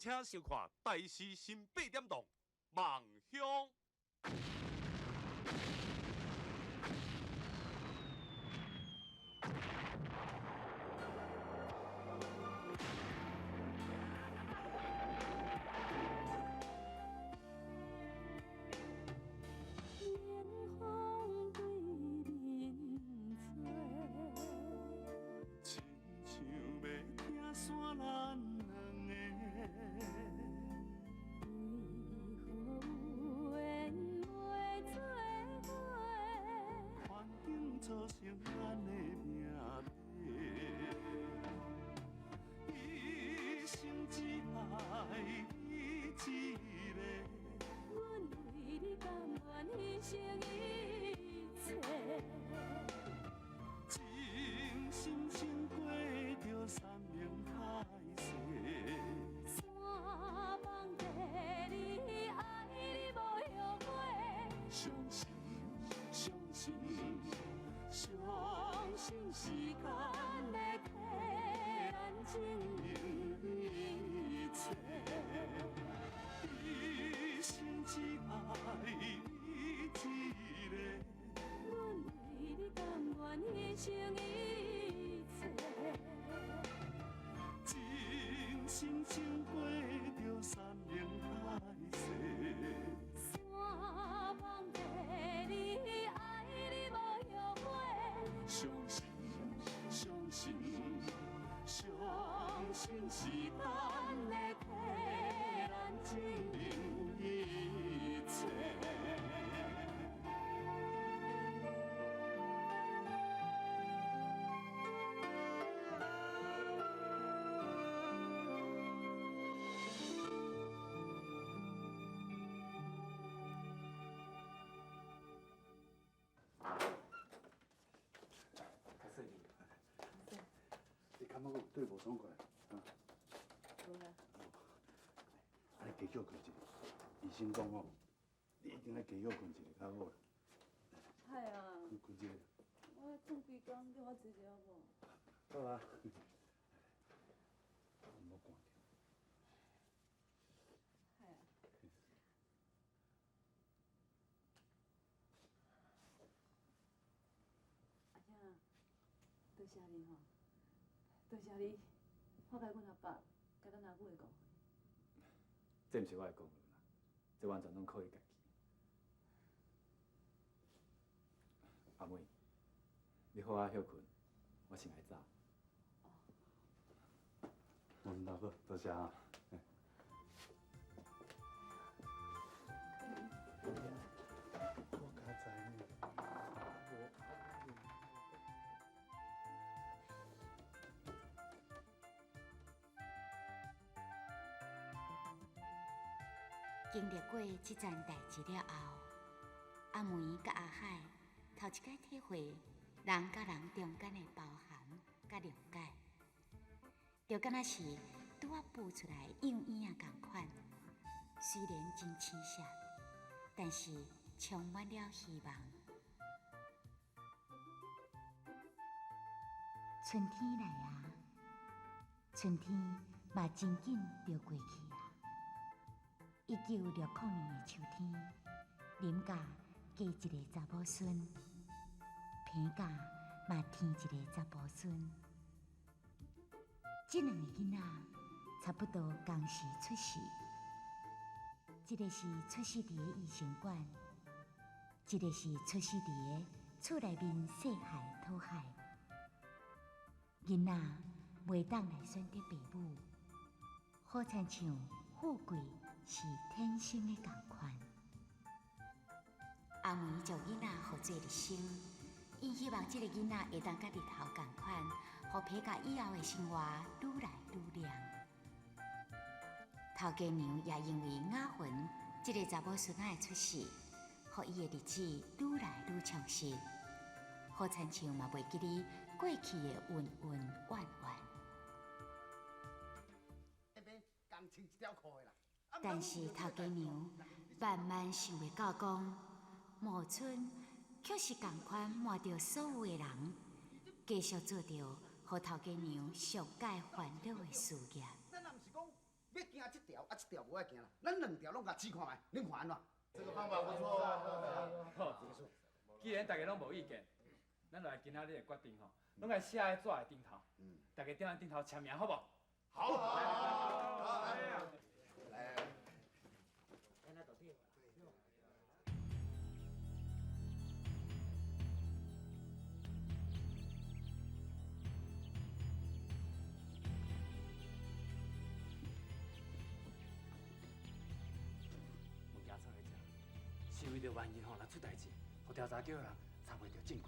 請收看台視新八點檔《夢鄉》。你感覺有對無爽快？啊？無啊。啊，你加歇睏一下，醫生講吼，你一定愛加歇睏一下較好啦。係啊。睏一下。我睏規工，叫我坐一下好無？好啊。毋好寒著。係啊。阿兄，多謝你吼，多謝你化解阮阿爸佮咱阿母的誤會。這毋是我的功勞啦，這完全攏靠你家己。阿妹，你好好歇睏，我先愛走。嗯，老好，多謝啊。我較知呢。經歷過這件代誌了後，阿梅佮阿海頭一擺體會人佮人中間的包涵佮諒解，就敢若是拄仔孵出來幼嬰仔仝款，雖然真青澀，但是充滿了希望。春天來啊，春天嘛真緊就過去啊。1960年的秋天，林家加一个查某孫，彭家嘛添一个查埔孫。這兩个囡仔差不多仝時出世，一个是出世佇个醫生館，一个是出世佇个厝內面細漢討海。囡仔袂當來選擇爸母，好親像富貴是天生的仝款。阿梅將囡仔予做日生，𪜶希望這个囡仔會當佮日頭仝款，予皮甲以後的生活愈來愈亮。頭家娘也因為雅雲這个查某孫仔的出世，予伊的日子愈來愈充實，好親像嘛袂記得過去的恩恩怨怨。但是頭家娘慢慢想袂到講，暮春卻是仝款瞞著所有的人，繼續做著予頭家娘上蓋煩惱的事業。咱若毋是講欲行這條。條啊，一條無愛行啦，咱兩條攏共試看覓，恁看按怎？這個方法不錯哦。好，既然大家攏無意見，咱就來今仔日的決定吼，攏愛寫佇紙的頂頭，大家踮佇頂頭簽名，好無？好，好，好，來。物件藏在這，是為著萬一吼，若出代誌，予調查局的人查袂著證據。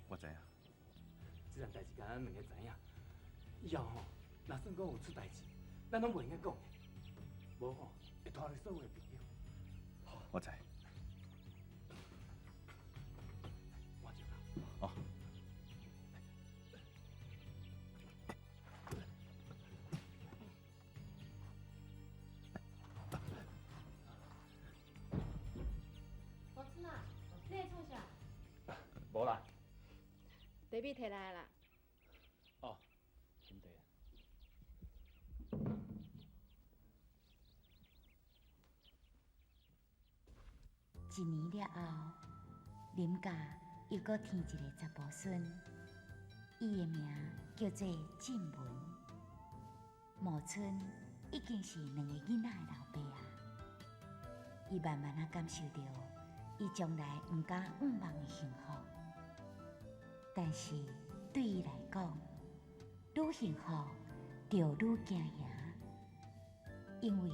我知影。這件代誌，敢咱兩个知影。以後吼，若算講有出代誌，咱攏袂用得講的，無吼會拖累所有的朋友。我知。我就哦。老春啊，你在創啥？無啦。茶米提來啦。哦，斟茶。一年了後，林家又閣添一個查埔孫，伊的名叫做進文。茂春已經是兩个囡仔的老爸啊，伊慢慢仔感受著伊將來毋敢向望的幸福，但是對伊來講，愈幸福就愈驚嚇，因為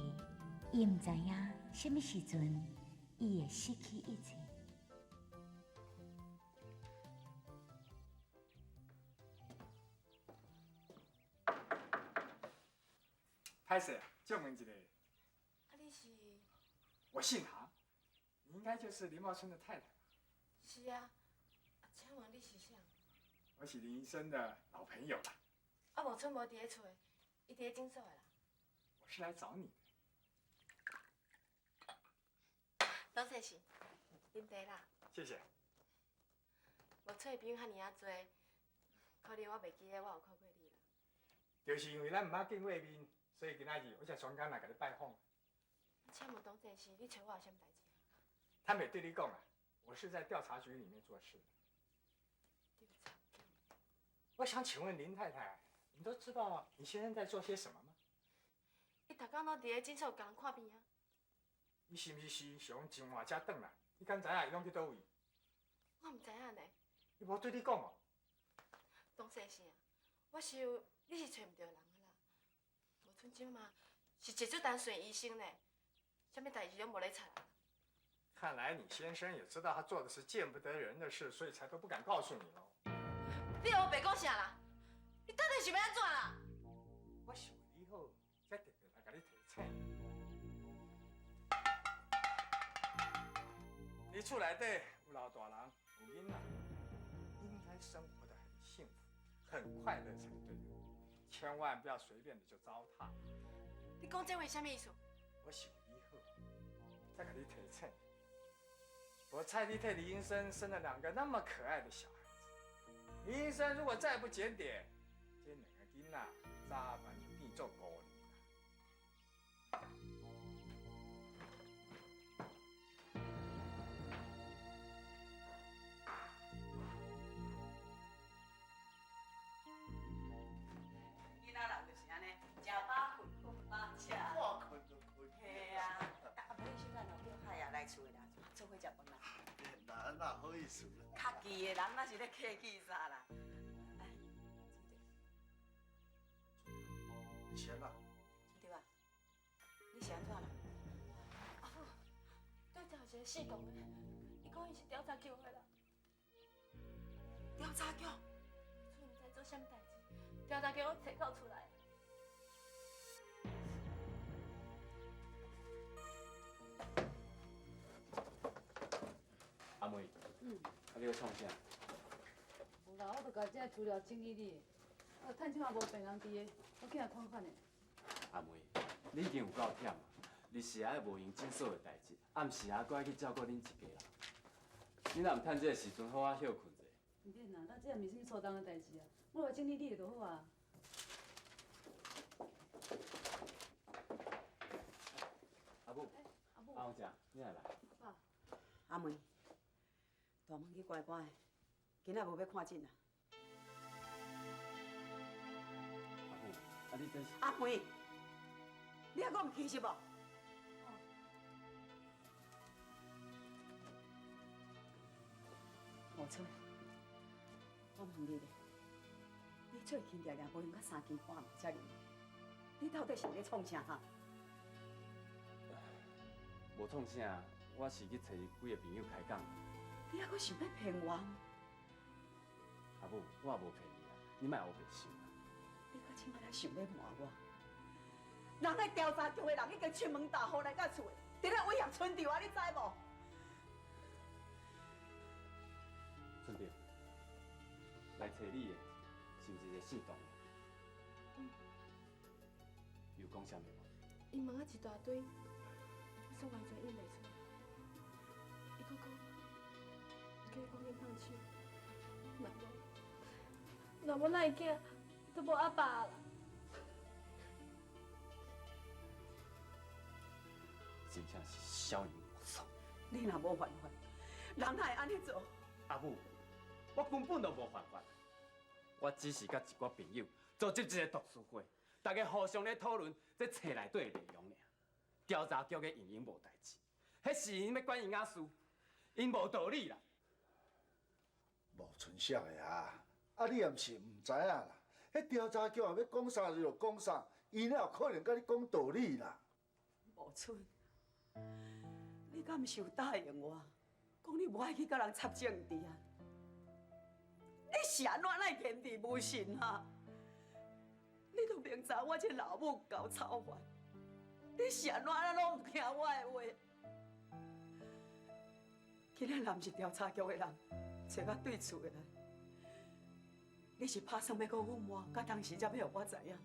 伊毋知影啥物時陣伊會失去一切。歹勢，借問一下。啊，你是？我姓唐，你應該就是林茂春的太太吧？是啊，請問你是誰？我是林醫生的老朋友啦。啊，茂春無佇咧厝，伊佇咧診所啦。我是來找你的。董先生，啉茶啦。謝謝。茂春的朋友遐爾仔濟，可能我袂記得我有看過你啦。就是因為咱毋捌見過面，所以今仔日我才專工來共你拜訪。請問董先生，你揣我有啥物代誌？坦白對你講啊，我是在調查局裡面做事的。調查局。我想請問林太太，你都知道你先生在做些什麼嗎？伊逐工攏佇咧診所共人看病啊。伊是毋是時常真晚才轉來？你敢知影伊攏去佗位？我毋知影呢。伊無對你講哦。董先生，我想你是揣毋著人啊啦。吳春這嘛是一足單純醫生呢，啥物代誌攏無咧插。看來你先生也知道他做的是見不得人的事，所以才都不敢告訴你嘍。你烏白講啥啦？你到底想欲按怎啦？我是為你好，才特別來共你提醒。你厝內底有老大人，有囡仔，應該生活得很幸福、很快樂才對，千萬不要隨便的就糟蹋。你講這話啥物意思？我是為你好，才共你提醒。我蔡麗替李醫生生了兩個那麼可愛的小孩子，李醫生如果再不檢點，這兩個囡仔早晚就變做孤兒啦。囡仔人就是按呢，食飽睏，睏飽食。看睏就睏。嘿啊，啊無你小等叫海啊來厝的啦，做伙食飯啦。那哪好意思啦？較記的人那是咧客氣啥啦？哎，你是按怎？對吧？你是按怎啦？阿母，對頭有一個姓董的，伊講伊是調查局的啦。調查局？厝毋知做啥物代誌，調查局攏揣到厝內。阿妹，啊你咧創啥？無啦，我就共這資料整理理，啊，趁這馬無病人佇的，我起來看看咧。阿妹，你已經有夠忝啊！日時仔無閒診所的代誌，暗時仔閣愛去照顧恁一家人。你若毋趁這个時陣好好歇睏者？毋免啦，咱這也毋是啥物粗重的代誌啊，我來整理理的就好啊。凤姐，你来来。爸，阿梅，大门去关关的，今仔无欲看诊啊。阿母，啊你这是？阿梅，你犹阁毋去是无？吴春，我问你咧，你出去定定无闲到三更半暝才入来，你到底是咧创啥哈？无创啥，我是去揣几个朋友开讲。你犹阁想欲骗我？阿母，我也无骗你啊，你莫乌白想啊。你到这摆才想欲瞒我？人咧调查局的人已经出门大户来到厝，伫咧威胁春潮啊，你知无？春潮，来揣你的，是毋是一个姓董的？嗯。有讲啥物无？伊问我一大堆，我煞完全应袂出来。伊阁讲，叫伊赶紧放手，若无，若无咱的囝都无阿爸啦。真正是痟人无数。你若无犯法，人哪会按呢做？阿母，我根本就无犯法，我只是佮一寡朋友组织一个读书会，大家互相咧讨论这册内底的内容尔。调查局的莹莹无代志，彼是𪜶欲管𪜶仔事，𪜶无道理啦。无春晓的啊，啊你也毋是毋知影啦，彼调查局欲讲啥就讲啥，伊哪有可能佮你讲道理啦？无春，你敢毋是有答应我，讲你无爱去佮人插政治啊？你是按怎会言之无信啊？你都明知我这老母𠢕操烦，你是按怎拢毋听我的话？今仔若毋是调查局的人揣到对厝的来，你是拍算欲阁隐瞒，到当时才欲予我知影？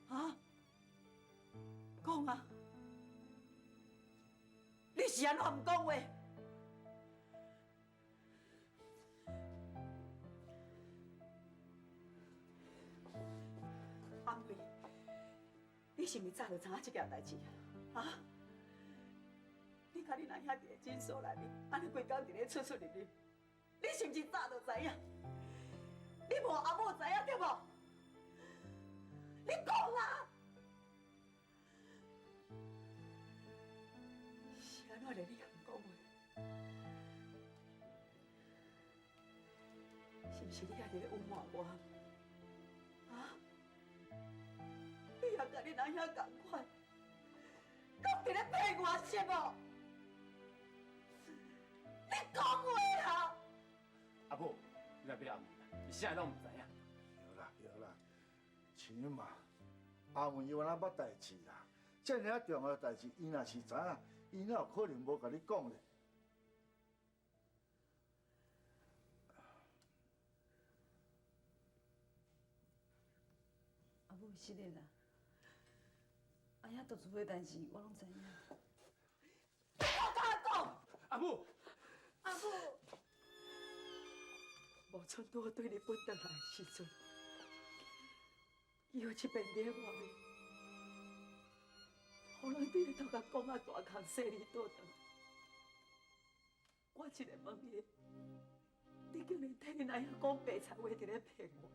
啊？讲啊！你是按怎毋讲话？阿梅，你是毋是早就知影这件代志啊？啊？你佮你阿兄伫个诊所内面，按呢规工伫咧出出入入，你是毋是早就知影？你无阿母知影对无？你讲啊！是按怎连你也毋讲话？是毋是你也伫咧隐瞒我？啊？你也佮恁阿兄仝款，拢伫咧骗我是无？你讲话啊！阿母，你来买阿梅啦，伊啥拢毋知影。对啦对啦，像嘛，阿梅伊原来捌代志啦，这尔啊重要代志，伊若是知影，伊哪有可能无共你讲咧？阿母，是的啦，阿兄读书的代志我拢知影。你阁佮我讲！阿母，阿母，无春拄对日本转来的时阵，伊有一遍伫咧外面，予人对伊头壳讲啊大空细腻倒转来。我一个问伊，你竟然替恁阿兄讲白贼话，伫咧骗我！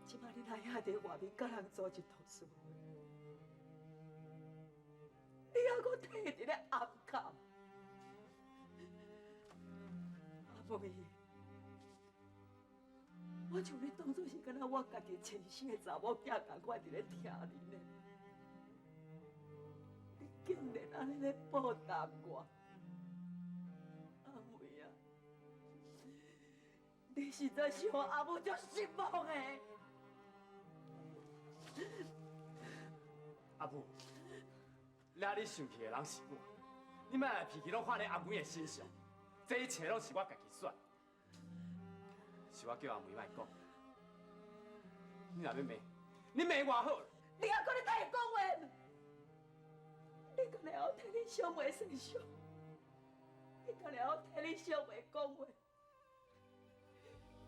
这摆恁阿兄伫外面佮人组织读书会，你犹阁替伊伫咧暗藏。阿妹，我将你当作是敢若我家己亲生的查某囝仝款伫咧疼你呢，你竟然按呢咧报答我，阿妹啊，你实在是予阿母足失望的。阿母，惹你生气的人是我，你莫来脾气拢发咧阿妹的身上，这一切拢是我家己选，是我叫阿妹莫讲。你若欲骂，你骂我好了。你犹阁咧替伊讲话？你敢会晓替你小妹设想？你敢会晓替你小妹讲话？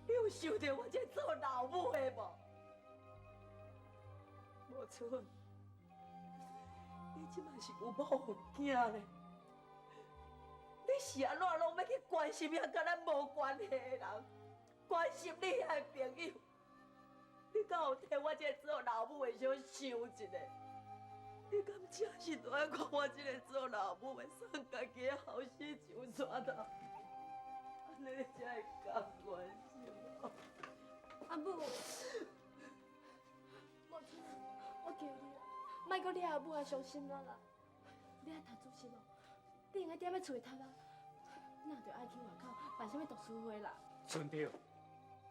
你有想著我这做老母的无？无春，你你這擺是有某有囝咧，你是按怎攏欲去關心遐佮咱無關係的人，關心你遐的朋友？你敢有替我這個做老母的小想一下？你敢真是都愛看我這個做老母的送家己的後生上山頭？按呢你才會甘願是無？阿母，母親，我求你啦，莫閣惹阿母啊傷心啊啦！你愛讀書是無？你會用踮咧厝裡讀啊？哪著愛去外口辦啥物讀書會啦？春桃，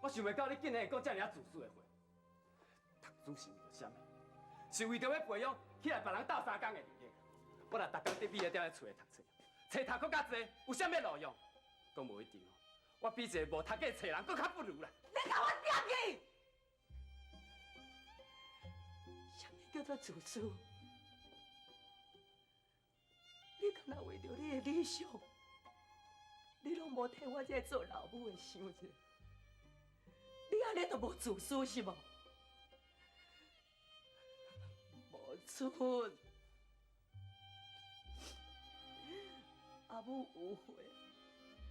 我想袂到你竟然會講遮爾仔自私的話。讀書是為著啥物？是為著欲培養起來別人鬥相共的能力。我若逐工得覕咧踮咧厝裡讀冊，冊讀閣較濟，有啥物路用？講無一定哦，我比一個無讀過冊人閣較不如啦。你共我踮去！啥物叫做自私？你敢若為著你的理想，你攏無替我這個做老母的想一下？你按呢就無自私是無？無春，阿母有悔，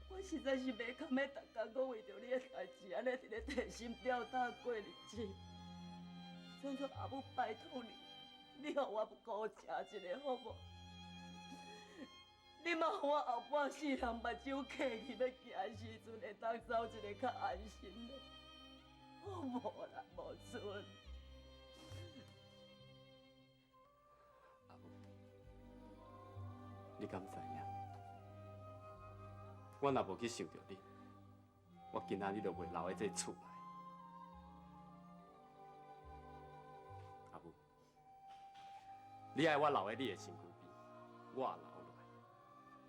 我實在是袂堪欲逐工閣為著你的代誌按呢佇咧提心吊膽過日子。怎做阿母拜託你，你予我顧食一下好無？你嘛予我後半世人目睭閉去欲行的時陣，會當走一个較安心的，好無啦，無春。阿母，你敢知影？我若無去想著你，我今仔日就袂留佇這厝內。阿母，你愛我留佇你的身軀邊，我也留落來。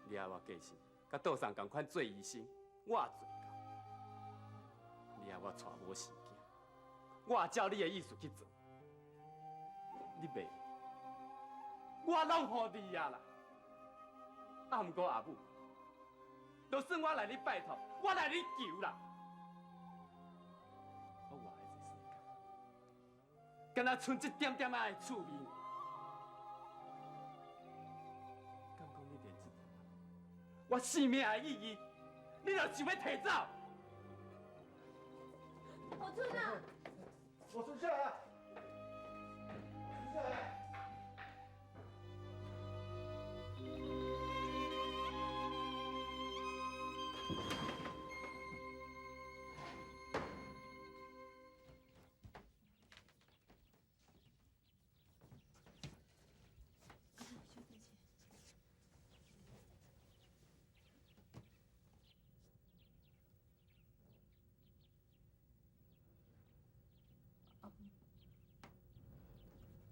你愛我繼承，佮道上仝款做醫生，我也做到。你愛我娶某生囝，我也照你的意思去做。你袂，我攏予你啊啦。啊，毋過阿母，就算我來你拜託，我來你求啦。我活佇這世間，敢若賰這點點仔的趣味。敢講你連這點我生命的意義，你就想欲提走？無春啊！無春啥啊？春啥？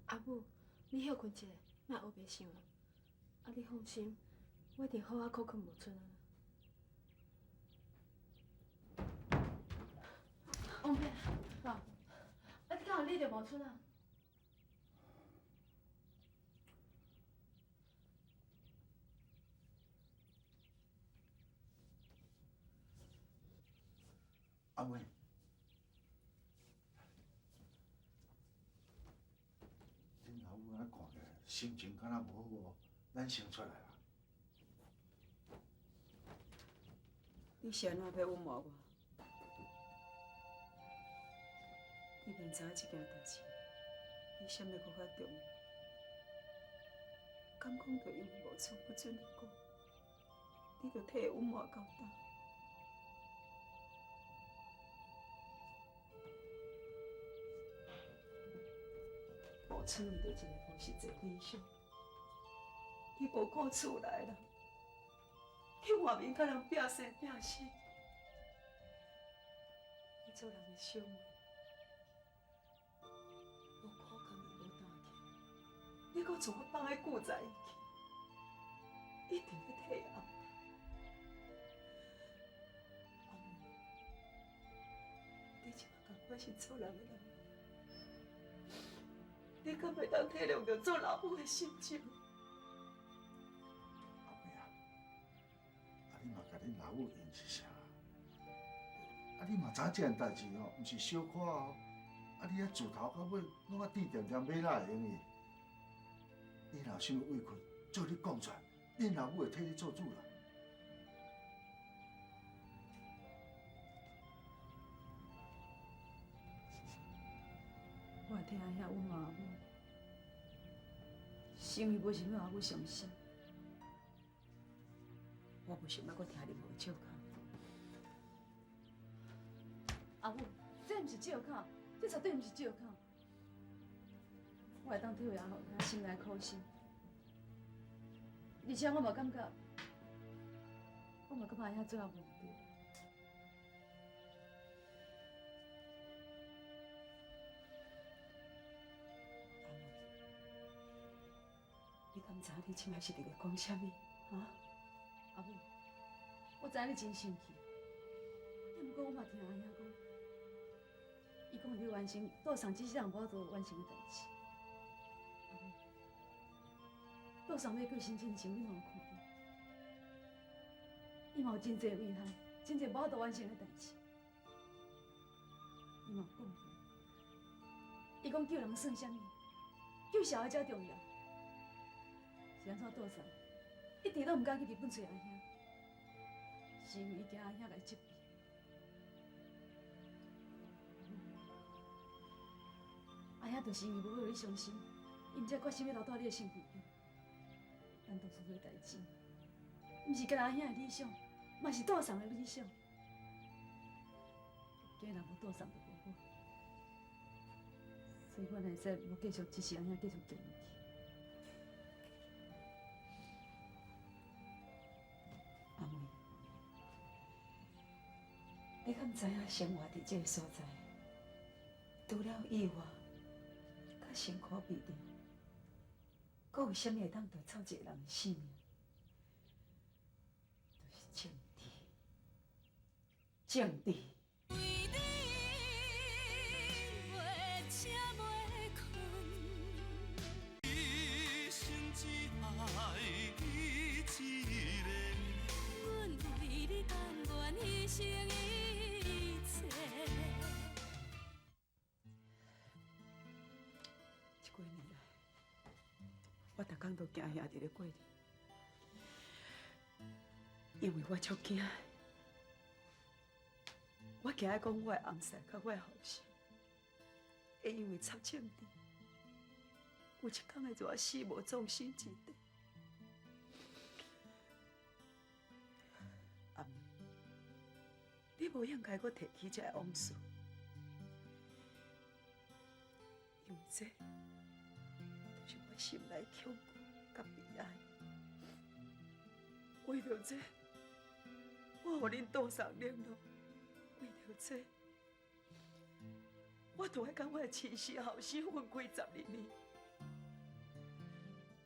阿母，你歇睏一下，莫烏白想啊！啊，你放心，我一定好好苦睏無春啊。王伯，啊，你敢有理著無春啊？阿妹，恁老母按呢看起來心情敢若無好哦，咱先出來啦。你是按怎欲隱瞞我？你明知影這件代誌比啥物閣較重要，敢講就因為無春不准你講，你就替伊隱瞞到今？無春為著一个無實際理想，伊無顧厝內人，去外面佮人拚生拚死。伊做人的小妹，無苦甘伊無擔去，你閣将我放佇旧在伊去，一定欲替伊安排。阿母，你這擺仝款是做人的老母。你敢會當體諒著做老母的心情？阿妹啊，啊你嘛共恁老母應一聲，啊你嘛知影這件代誌吼，毋是小可哦。啊你遐自頭到尾攏啊甜恬恬，欲哪會用去？你若若有啥物委屈，做你讲出来，恁老母会替你做主啦。我会替阿兄隐瞒阿母，是因为无想欲阿母伤心。我无想欲阁听任何借口。阿母，这毋是借口，这绝对毋是借口。我会当体会阿母心内苦心，而且我嘛感觉，我嘛感觉阿兄做也无毋对。阿妹，你敢知影你这摆是伫咧讲啥物？啊？阿母，我知影你真生气，但毋过我嘛听阿兄讲，伊讲伊欲完成杜送这世人无法度完成的代志。阿母，杜送欲过身进前，你嘛有看著，伊嘛有真济遗憾，真济无法度完成的代志。伊嘛有讲过，伊讲救人算啥物？救小孩才重要。是按怎杜送？一直拢毋敢去日本揣阿兄，是因为伊惊阿兄共伊责备。阿兄就是因为无欲予你伤心，伊才决心欲留蹛你的身躯边。咱当初的代志，毋是干焦阿兄的理想，嘛是杜送的理想。今若无杜送，就无我，所以我会使无继续支持阿兄继续行落去。阿妹，你敢知影生活伫这个所在，除了意外、佮辛苦比着，阁有啥物会当夺走一个人的性命？就是政治，政治。为你袂醒袂睏，一生只爱你一个。阮为你甘愿牺牲一切。这几年来，我逐工都惊吓伫咧过日，因为我足惊的，我惊讲我的翁婿佮我的后生，会因为插政治，有一天会热死无葬身之地。阿妹，你无应该阁提起这个往事，因为这就是我心内恐惧佮悲哀。为著这，我予恁杜送冷落；为著这，我都爱佮我的亲生后生分开12年。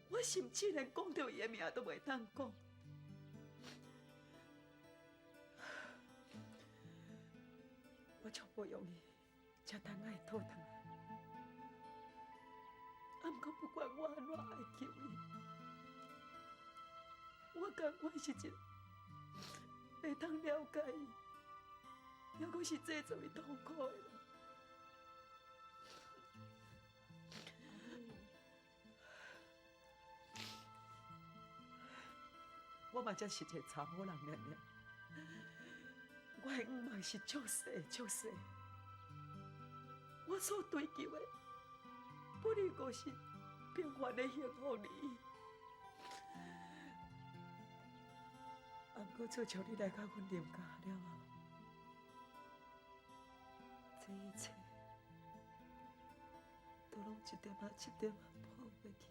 我甚至连讲著伊的名都袂当讲。我足不容易才等爱讨转来，啊，毋过不管我按怎哀求伊，我感觉是一个袂当了解伊，犹阁是制造伊痛苦的人。我嘛才是一个查某人尔尔，我的愿望是足细足细，我所追求的，不过是平凡的幸福而已。啊，毋过自从你来到阮林家了后，这一切都拢一点仔一点仔破灭去。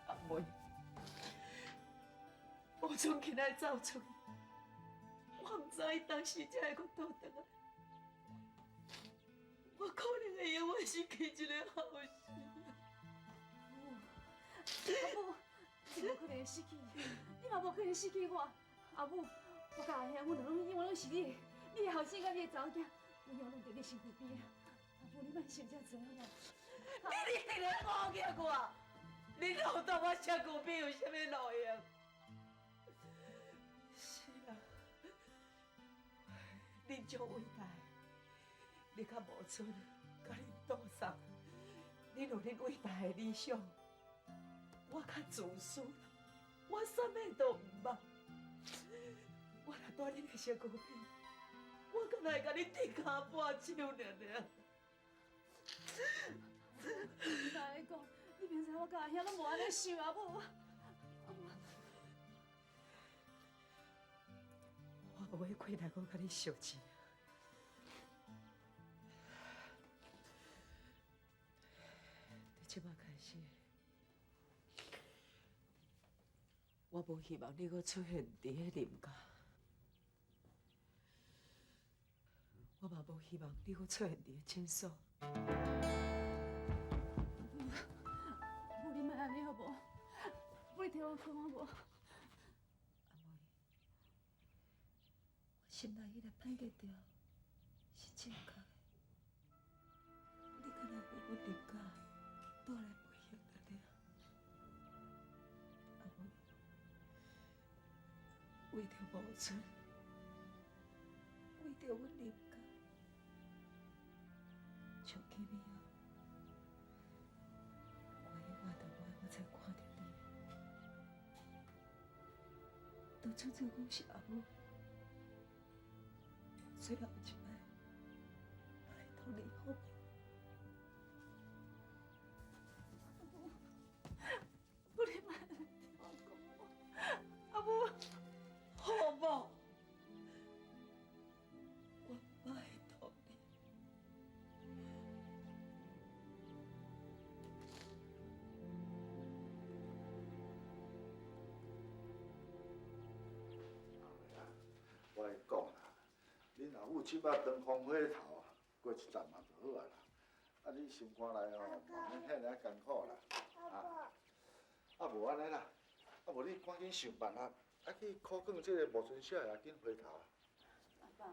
阿妹，我从今仔走出去，我毋知伊当时才会阁倒转来。我可能会永远失去一个后生。阿母，你无可能会失去，你嘛无可能失去我。阿母，我佮阿兄，阮两拢永远拢是你的，你的后生佮你的查某囝，阮永远拢伫你身躯边。阿母，你莫想这济好无？你一直咧攻击我，你留到我身躯边有啥物路用？是啊，恁足伟大，你較無春，佮恁鬥送，恁有恁偉大的理想，我較自私啦，我啥物都毋捌。我若蹛恁的身躯邊，我敢若會共恁鐵跤半手爾爾。你莫按呢講，你明知我佮阿兄攏無按呢想啊母。我無彼氣力閣佮你相爭。佇這擺開始，我無希望你閣出現佇彼林家，我嘛無希望你閣出現佇彼診所。阿母，你莫按呢好無？母，你聽我講好無？阿妹，我心內彼个歹格調是正確的，你敢若為阮林家帶來不幸爾爾。阿妹，為著無春，為著阮林家，從今以後，我永遠都無愛閣再看著你。都做做講是阿母，最後一擺，拜託你好無？阿母，你莫按呢聽我講，阿母，好無？我拜託你。我會講啦，恁老母這擺當風火頭，過一陣嘛就好啊啦。啊，你心肝內吼，嘛免遐爾仔艱苦啦。啊，啊無按呢啦，啊無你趕緊想辦法，啊去苦勸這个無春少爺緊回頭。阿爸，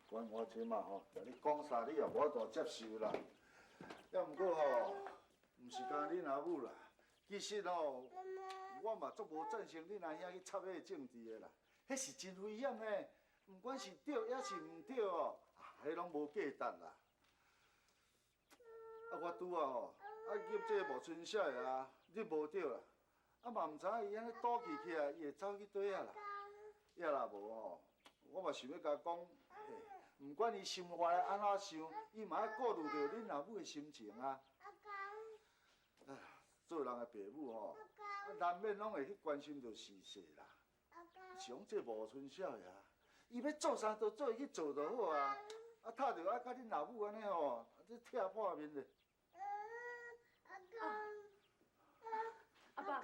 不管我這馬吼，共你講啥，你也無法度接受啦。抑毋過吼，毋是干恁阿母啦，其實吼，我嘛足無贊成恁阿兄去插彼个政治的啦。彼是真危險的，毋管是對抑是毋對哦，彼攏無價值啦。啊，我拄仔吼，啊入這个無春少爺啊，你無對啦，啊嘛毋知影伊按呢賭氣起來，伊會走去佗仔啦。抑若無吼，我嘛想欲共伊講，毋管伊心內按怎想，伊嘛愛顧慮著恁老母的心情啊。啊，做人的爸母吼，難免攏會去關心著時勢啦。像這無春少爺，伊欲做啥就做，伊去做就好啊。啊，拍著啊，佮恁老母按呢吼，這拆破面咧。阿爸，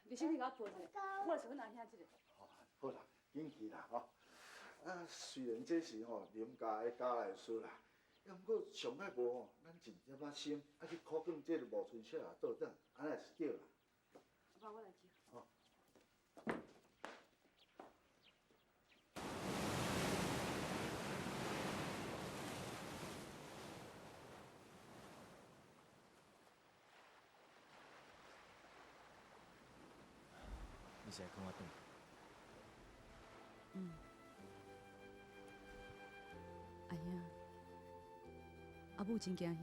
你先去共我報一下，我來找阮阿兄一下。好啦，緊去啦吼。啊，雖然這是吼林家的家內事啦，抑毋過上愛無吼，咱盡點仔心，啊去苦勸這個無春少爺倒轉，按呢是對啦。阿爸，我來去。好。你是愛跟我轉？嗯。阿兄，阿母真驚嚇，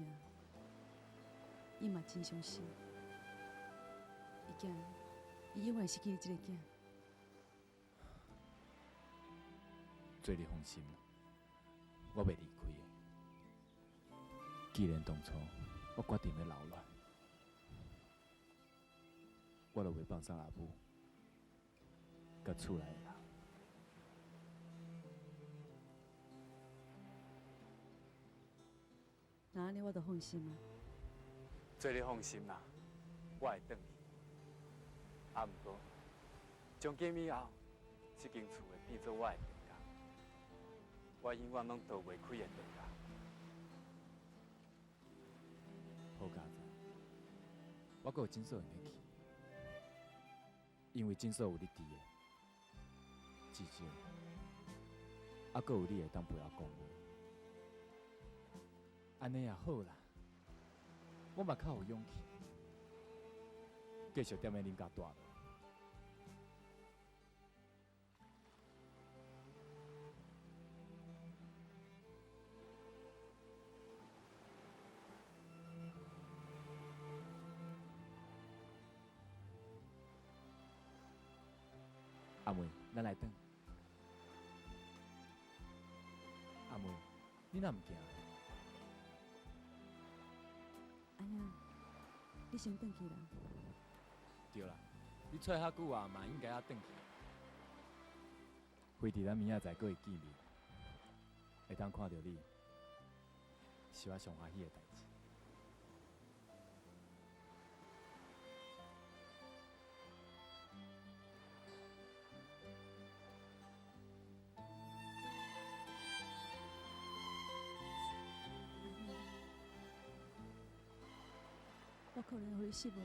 伊嘛真傷心，伊驚伊永遠失去這个囝。做你放心，我袂離開的。既然當初我決定欲留落來，我就袂放鬆阿母佮厝內的人。那按呢，我就放心啊。做你放心啦，我會轉去。啊，毋過，從今以後，這間厝會變做我的病房，我永遠攏逃袂開的病房。好佳哉，我閣有診所會用去，因為診所有你佇的，至少，猶閣有你會當陪我講話。按呢也好啦，我嘛較有勇氣，繼續踮咧恁家蹛落。阿妹，咱來轉。阿妹，你若毋驚？阿兄，你先轉去啦。對啦，你揣較久啊，嘛應該愛轉去。非佇咱明仔載閣會見面，會當看著你，是我上歡喜的代誌。我可能予你失望，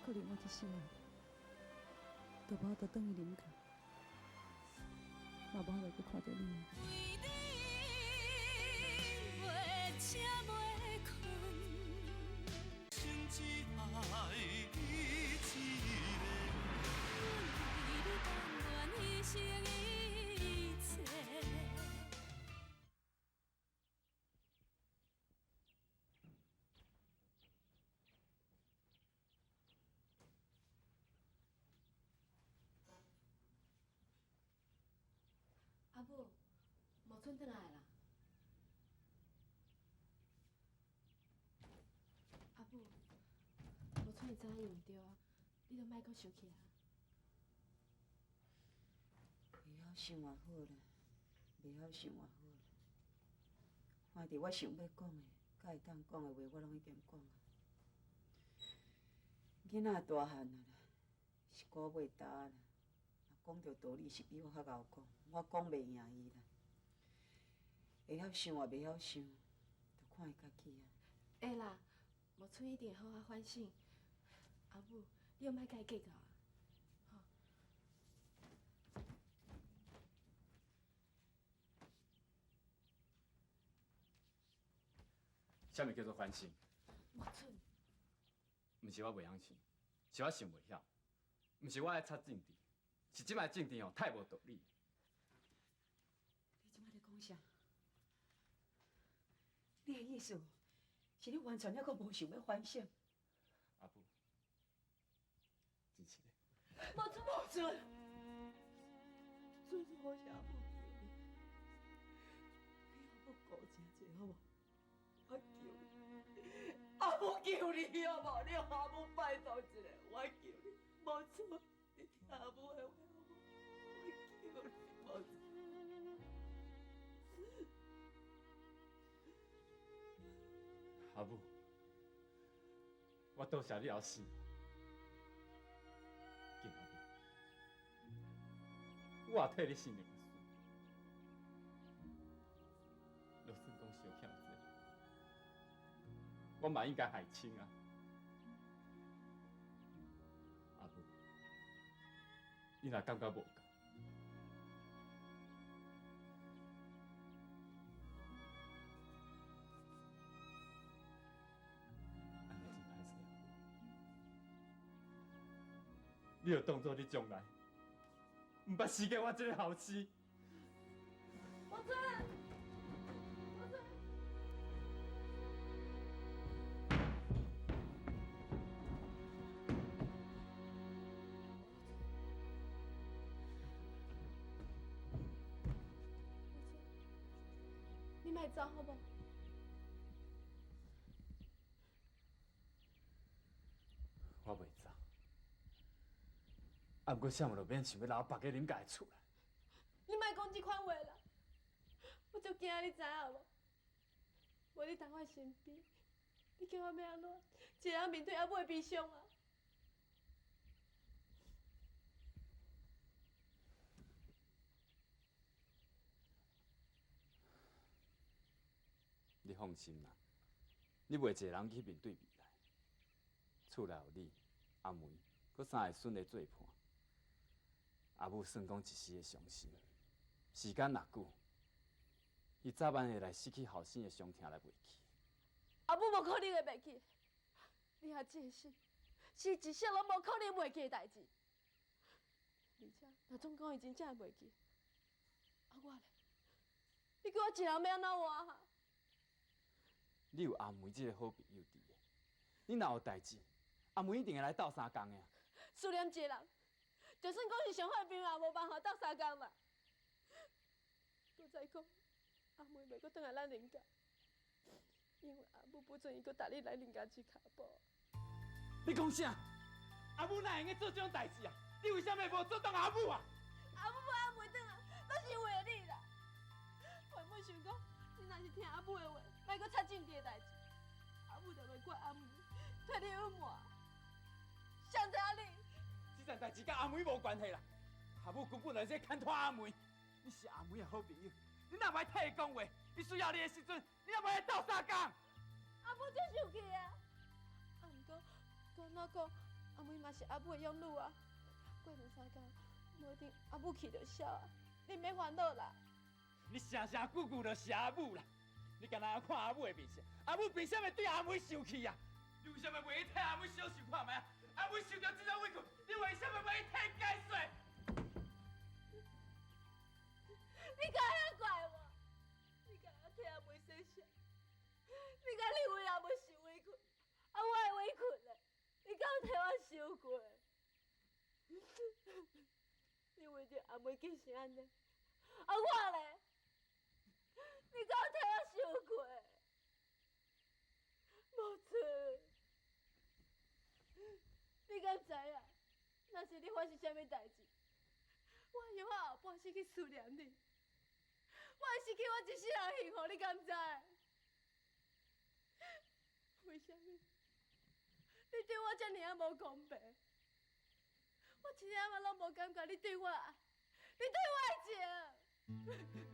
可能我這世人都無法度轉去林家，嘛無法度閣看著你。為你袂醒袂睏，心只愛你一个。阮為你甘願犧牲一切。阿母，无春转来啦。阿母，无春伊知影伊毋对啊，你都莫阁生气啊。袂晓想也好啦，袂晓想也好啦。反正我想欲讲的，佮會當講的話，我攏已經講啊。囡仔大漢啊啦，是孤尾焦啦。若講著道理是比我較𠢕講，我講袂贏伊啦。會曉想也袂曉想，就看伊家己啊。會啦，無春一定會好好反省。阿母，你又莫共伊計較啊。啥物叫做反省？无春，毋是我袂曉想，是我想袂曉。毋是我愛插政治，是這擺政治吼太無道理。你這擺咧講啥？你的意思是你完全猶閣無想欲反省？阿母，真是的。無春，無春，春是我阿母求你，你阿母顧真濟好無？我求你，阿母求你好無？你阿母拜託一下，我求你，無春，你聽阿母的話好無？我求你，無春。阿母，我多謝你後死。敬阿母，我也替你信兩個孫。就算講相欠這，我嘛應該害親啊。阿母，你若感覺無夠，按呢真歹勢，你就當作你從來毋捌死過我這个後生。無春，無春。你莫走好無？我袂走，啊，毋過啥物都免想欲留別个林家的厝內。你莫講這款話啦，我足驚你知影無？無你佇我身邊，你叫我欲按怎一个人面對阿母的悲傷啊？你放心啦，你袂一个人去面對未來。厝內有你、阿梅，閣三個孫的做伴。阿母算講一時的傷心，時間若久，伊早晚會來失去後生的傷痛來袂去。阿母無可能會袂記，你阿這個死，是一生攏無可能袂記的代誌。而且，若總講伊真正會袂記，啊我咧，你叫我一人欲按怎活哈？你有阿梅這個好朋友佇的，你若有代誌，阿梅一定會來鬥相共的。思念一個人，就算讲是上好的朋友，也无办法斗相共啦。阁再讲，阿妹袂阁转来咱林家，因为阿母不准伊阁踏入来林家这跤步。你讲啥？阿母哪会用做这种代志啊？你为啥物无阻挡阿母啊？阿母无阿妹转来，拢是为了你啦。原本想讲，你若是听阿母的话，莫阁插政治的代志，阿母就袂怪阿妹替你隐瞒。谁知影你？这件代志佮阿妹无关系啦。阿母根本就是牵拖阿妹。你是阿妹的好朋友，你若袂替伊讲话，伊需要你的时阵，你也袂斗相共。阿母真生气啊！啊，毋过，讲怎讲，阿妹嘛是阿母的养女啊。过两三工，无一定阿母去就痟啊，你免烦恼啦。你声声句句就写阿母啦，你敢若看阿母的面色？阿母凭啥物对阿妹生气啊？你为啥物袂去替阿妹小想看觅啊？阿妹受著这种委屈，你为啥物袂去替解释？你敢会怪我？你敢会替阿妹说啥？你敢认为阿妹受委屈，啊我的委屈咧？你敢替我受过？你为著阿妹结成按呢？啊我咧？你敢替我受过？无错，你敢知影？若是你发生啥物代志，我会用我后半生去思念你。我会失去我一世人幸福，你敢知？为啥物？你对我这尔啊无公平？我一点仔拢无感觉你对我爱，你对我的情。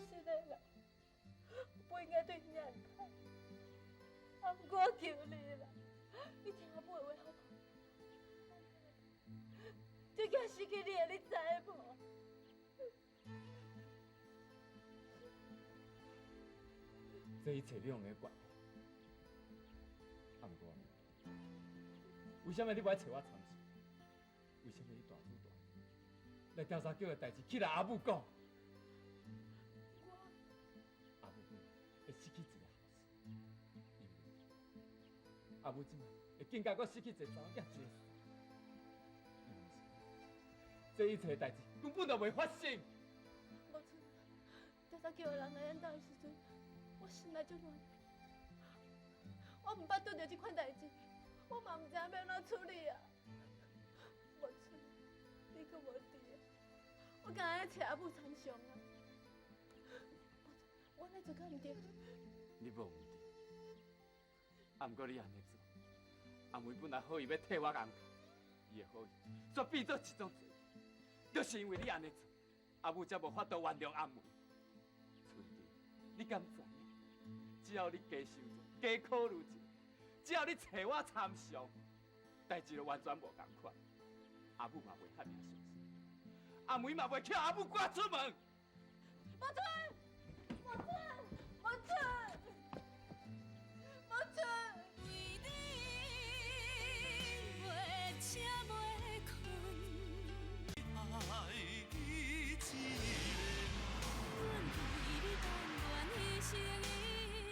实在啦，我不应该对你按歹，啊，毋过我求你啦，你听阿母的话好无？这件失去你的，你知无？这一切你拢会怪我，啊，毋过，为啥物你无爱揣我参详？为啥物你大主大来调查局的代志去来阿母讲？阿母本会失去一个后生，因为阿母这摆会更加阁失去一个查某囝，一个孙。因为这一切代志根本就袂发生。无错，调查局的人来咱兜的时阵，我心内足乱的。我毋捌拄著这款代志，我嘛毋知影欲按怎处理啊。无错，你阁无伫，我敢会揣阿母参详啊？我按呢做敢毋对？你无毋对，啊，毋过你按呢做，阿妹本来好意欲替我安伊的好意，却变做一种罪，就是因为你按呢做，阿母才无法度原谅阿妹。春枝，你敢知影？只要你加想者，加考虑者，只要你揣我参详，代志就完全无仝款。阿母嘛袂遐尔伤心，阿妹嘛袂叫阿母赶出门。无春，无春，无春，无春。为你袂醒袂困。爱你一个。阮为你甘愿牺牲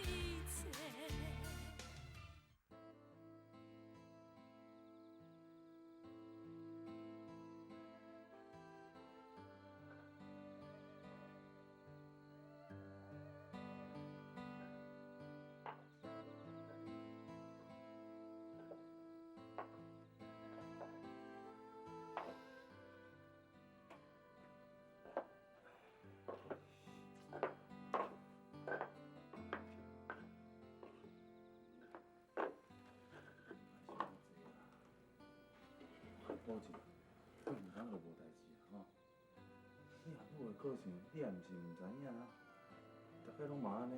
一切。保证，过两工就无代志啊吼。你阿母的个性，你也毋是毋知影啊。逐摆拢嘛按呢。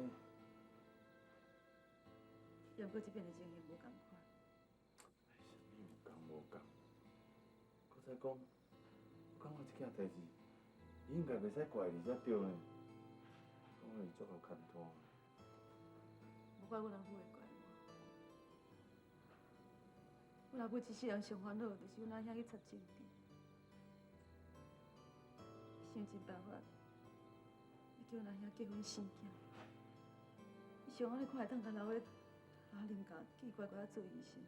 也毋过这摆的情形无仝款。哎，啥物有仝无仝？阁再讲，我感觉这件代志应该袂使怪你才对呢。感覺伊足夠牽拖。無怪阮阿母會怪我，阮阿母這世人上煩惱，就是阮阿兄去插政治，想盡辦法欲叫阮阿兄結婚生囝。伊想按呢看會當共留咧阿林家，繼乖乖仔做醫生。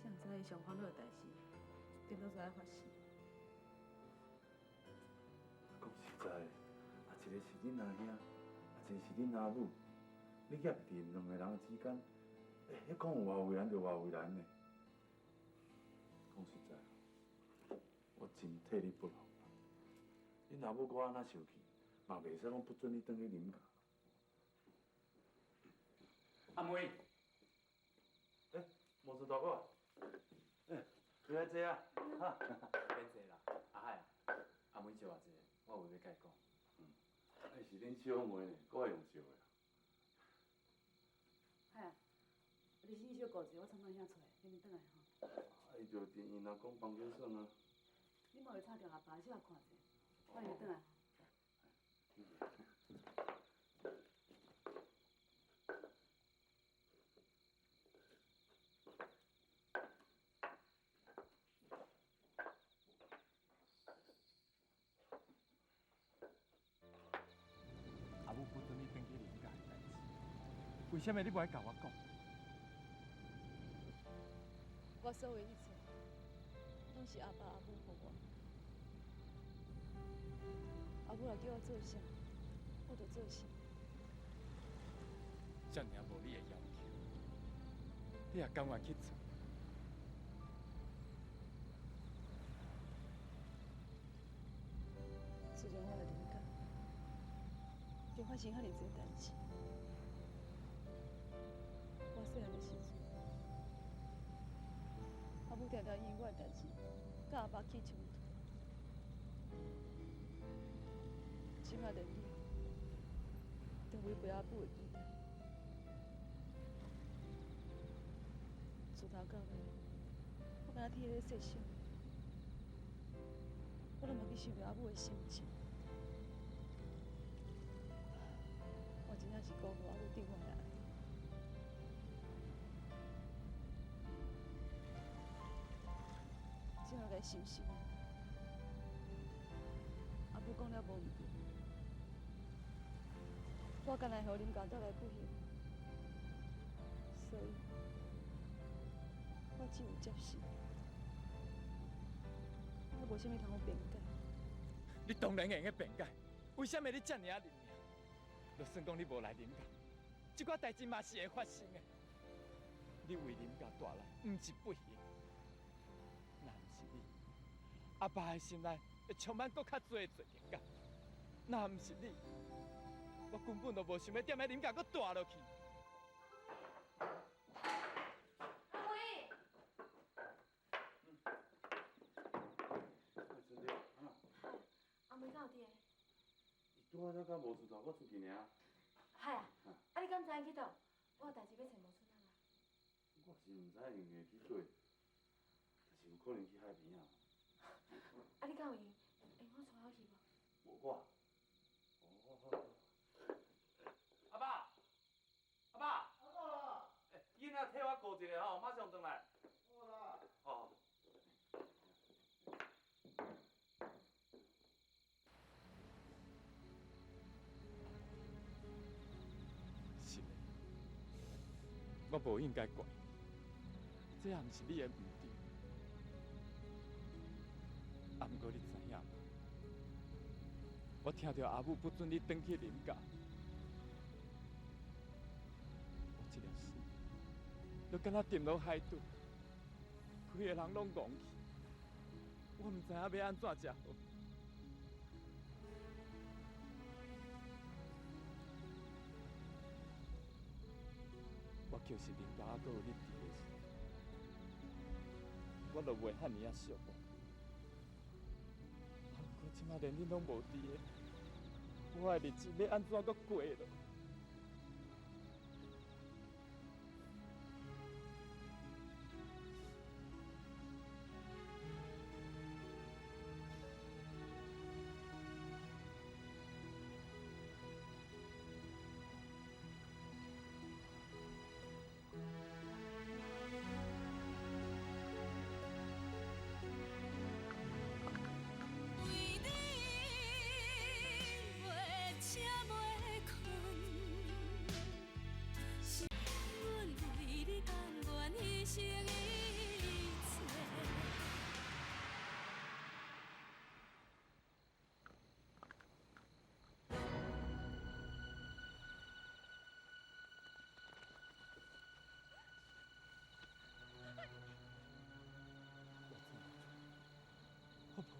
誰毋知伊上煩惱的代誌，顛倒煞來發生。講實在，啊，一个是恁阿兄，啊，一个是恁阿母，你夾佇兩个人之間，欸，彼講有偌為難就偌為難呢。講實在，我真替你不服。恁阿母閣按怎生氣，嘛袂使講不准你轉去林家。阿妹，欸，無事大哥，欸，回來坐啊，哈。免坐啦，阿海啊，阿妹借我一下，我有話欲佮伊講。嗯，欸，是恁小妹呢，閣愛用借的。海啊，你先小顧者，我創阿兄出來，你免轉來吼。啊，伊就佇院仔講房間耍啊。你莫會吵著阿爸，小可看者，我先轉來。阿母不准你轉去林家的代誌，為啥物你無愛共我講？我所有一切，攏是阿爸阿母予我。阿母若叫我做啥，我就做啥。遮爾無理的要求，你也甘願去做？自從我來林家，就發生遐爾濟代誌。我細漢的時陣，阿母常常因為我的代誌，佮阿爸起衝突。這擺連你，都違背阿母的期待。自頭到尾，我敢若鐵咧設想，我攏無去想著阿母的心情。我真正是辜負阿母對我的愛。這擺共想想，阿母講了無毋對，我敢若會予林家帶來不幸，所以，我只有接受，我無啥物通好辯解。你當然會用得辯解，為啥物你遮爾仔認命？就算講你無來林家，這寡代誌嘛是會發生的。你為林家帶來，毋是不幸，若毋是你，阿爸的心內會充滿閣較濟的罪惡感。若毋是你，我根本就無想欲踮咧林家閣蹛落去。阿妹，春蝶，啊？阿妹敢有佇个？伊拄仔才佮無厝大哥出去爾。海啊，啊你敢知影去佗？我有代誌欲揣無春仔啦。我是毋知𪜶會去佗，但是有可能去海邊仔。啊你敢有閒？會用我帶我去無？無我。哦，好。阿爸，阿爸。阿爸。欸，囡仔替我顧一下吼，馬上轉來。好啦。哦。是的，我無應該怪，這也毋是你的毋對。啊，毋過你知影無？我聽著阿母不准你轉去林家，我這粒心就敢若沉落海底，規个人攏戇去，我毋知影欲按怎才好。我就是林家猶閣有你佇的時，我就袂遐爾仔寂寞。啊，毋過這擺連恁攏無佇的，我的日子欲按怎閣過落？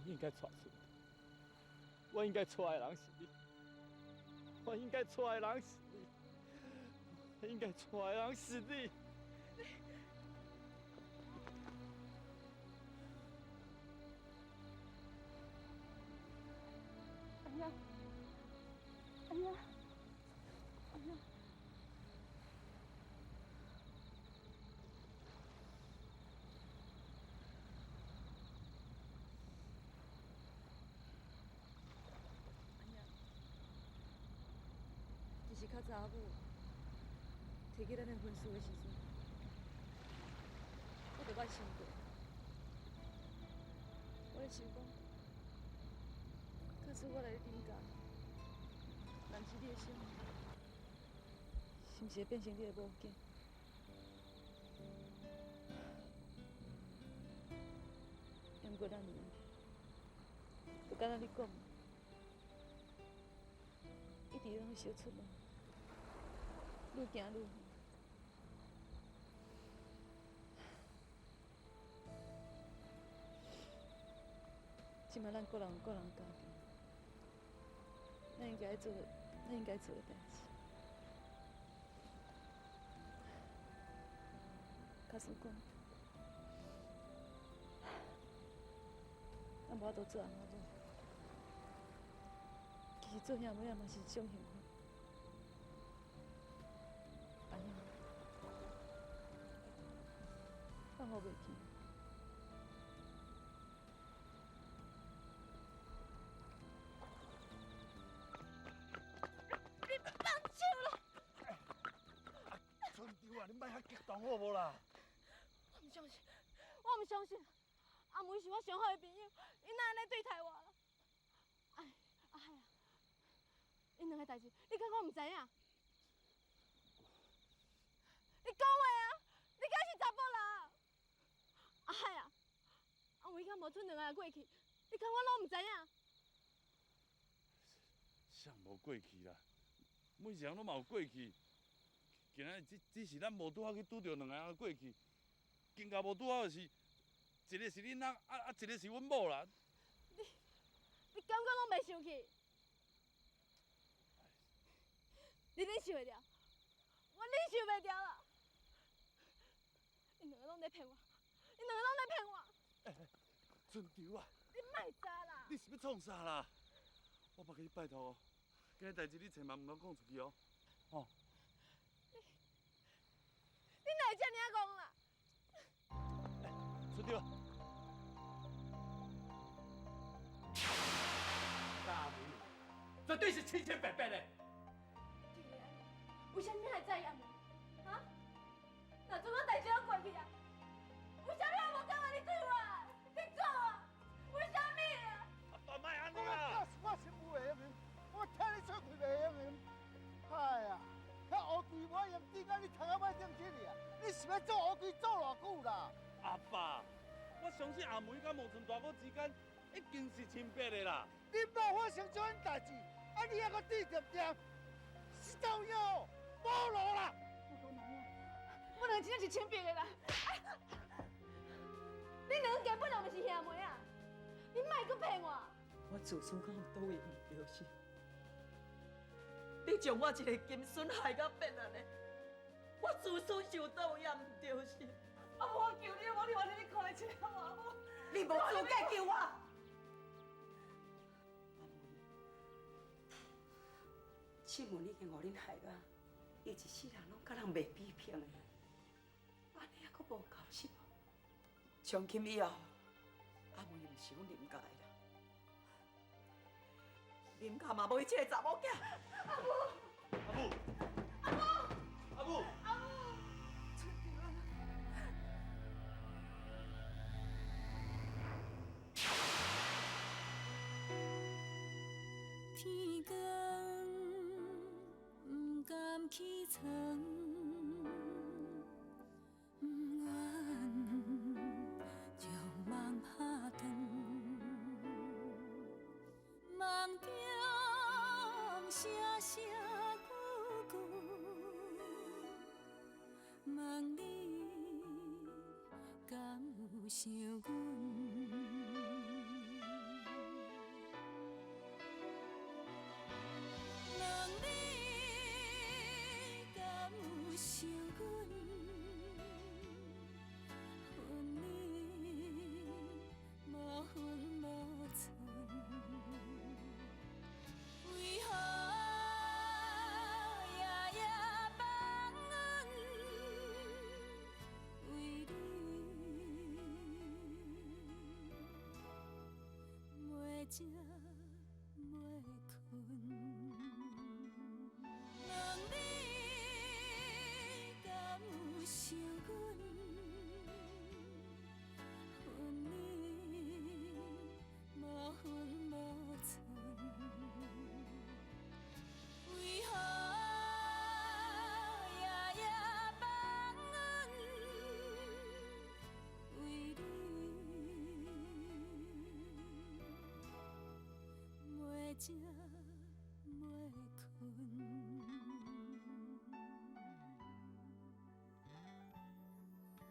应该娶春，我应该娶的人是你，我应该娶的人是你，我应该娶的人是你。哎呀，哎呀，哎呀！其实较早阿母提起咱的婚事的时阵，我就捌想过，我咧想讲，假使我来林家，人是你的媳妇，是毋是会变成你的某囝？不过咱两个，就敢若你讲，一直拢相出门。愈行愈远。这摆咱各人有各人家庭，咱应该做，咱应该做的代志。假使讲，咱无法度做翁仔某，其实做兄妹仔嘛是一种幸福。阿兄，放我袂记。你放手啦！春秋啊，你莫遐激动好无啦？我毋相信，我毋相信，阿梅是我上好的朋友，伊哪按呢对待我啦？哎，阿海啊，𪜶两个代志，你敢讲毋知影？你讲话啊！你敢是查埔人？阿海啊，阿梅佮无春两个人过去，你看我拢毋知影？啥无过去啦？每一个人拢嘛有过去。今仔日只是咱无拄好去拄著两个人的过去，更加无拄好的是，一个是恁翁，一个是阮某啦。你感觉拢袂生气？你忍受会牢，我忍受袂牢啦！𪜶两个拢咧骗我，𪜶两个拢咧骗我。欸，春秋啊！你莫查啦！你是欲创啥啦？我嘛共你拜托哦，今日代志你千万毋通讲出去哦，吼。你哪会遮尔仔戆啦？欸，春秋。大美女，绝对是清清白白的。为啥物还在意阿梅？哈？若这款代志拢过去啊，为啥物我无感觉你对我？你做啊？为啥物啊？阿爸莫按呢啦！我是有会用，我听你出气袂用。哎呀，遐乌龟无用，点解你头壳歹点起哩啊？你是欲做乌龟做偌久啦？阿爸，我相信阿梅佮望春大哥之间一定是清白的啦。你某发生这款代志，啊你犹阁滴定定，是走影哦，无路啦！我两个真正是清白的啦！你两个根本就毋是兄妹啊！你莫阁骗我！我自私到佗位毋对是？你将我一个金孙害到变按呢？我自私受佗位也毋对是？阿母，我求你，我你话你看一下我阿母。你无资格求我。阿梅，试问已经予恁害到，伊一世人拢佮人袂比拼的，按呢犹阁无够是无？从今以后，阿梅毋是阮林家的人，林家嘛无伊这个查某囝。阿母，阿母，阿母，阿母，阿母，春秋啊！天光毋甘起床，毋愿将梦拍断，梦中声声句句，问你敢有想阮？